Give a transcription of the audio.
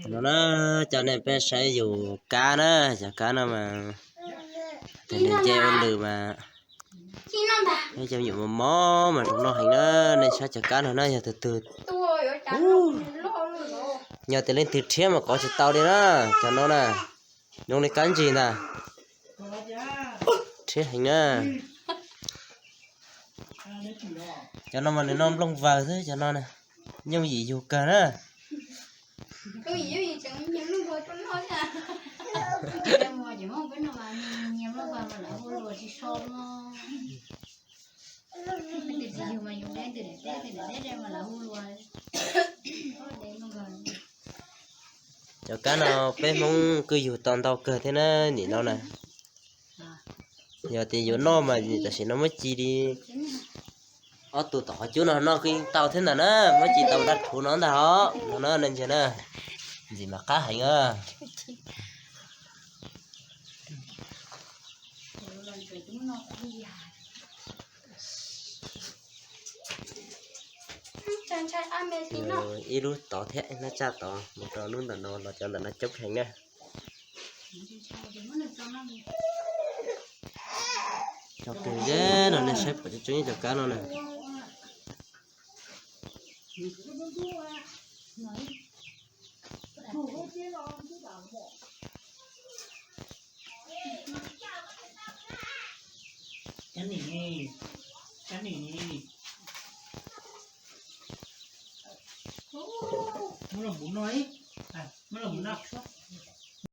No na, cov nej peb saib yus kab na, cov kab no mas, tes nws nce ua lws mas, cov nyuam mos mos mas zoo noj heev na. Nej saib cov kab no na, yog tus twg, yog tias leej twg rhiab mas kov tsis tau li na. Cov no na, zoo li kab ntsig ntag, rhiab heev na. Cov no mas nws noj nplooj vawg xwb, cov no yooj yim yug kawg na. Cov kab no peb Hmoob kuj yug tau ntau kawg thiab na, nim no na. Yog tias yuav noj mas tam sim no muab ci li ob tug tom qhov cub no noj kuj yeej tau thiab ntag na, muab ci tau dab rhuv no ntag os. No na, nej ntsia na, ntxim mas qab heev os. Ib lub tod thiab, ib lub tsaj tod mus rau lub ntawm no los cov ntawm no coob heev na. Cov kawg zeb no nej saib pom coob coob cov kab no na. Muab los mus no, muab los mus no.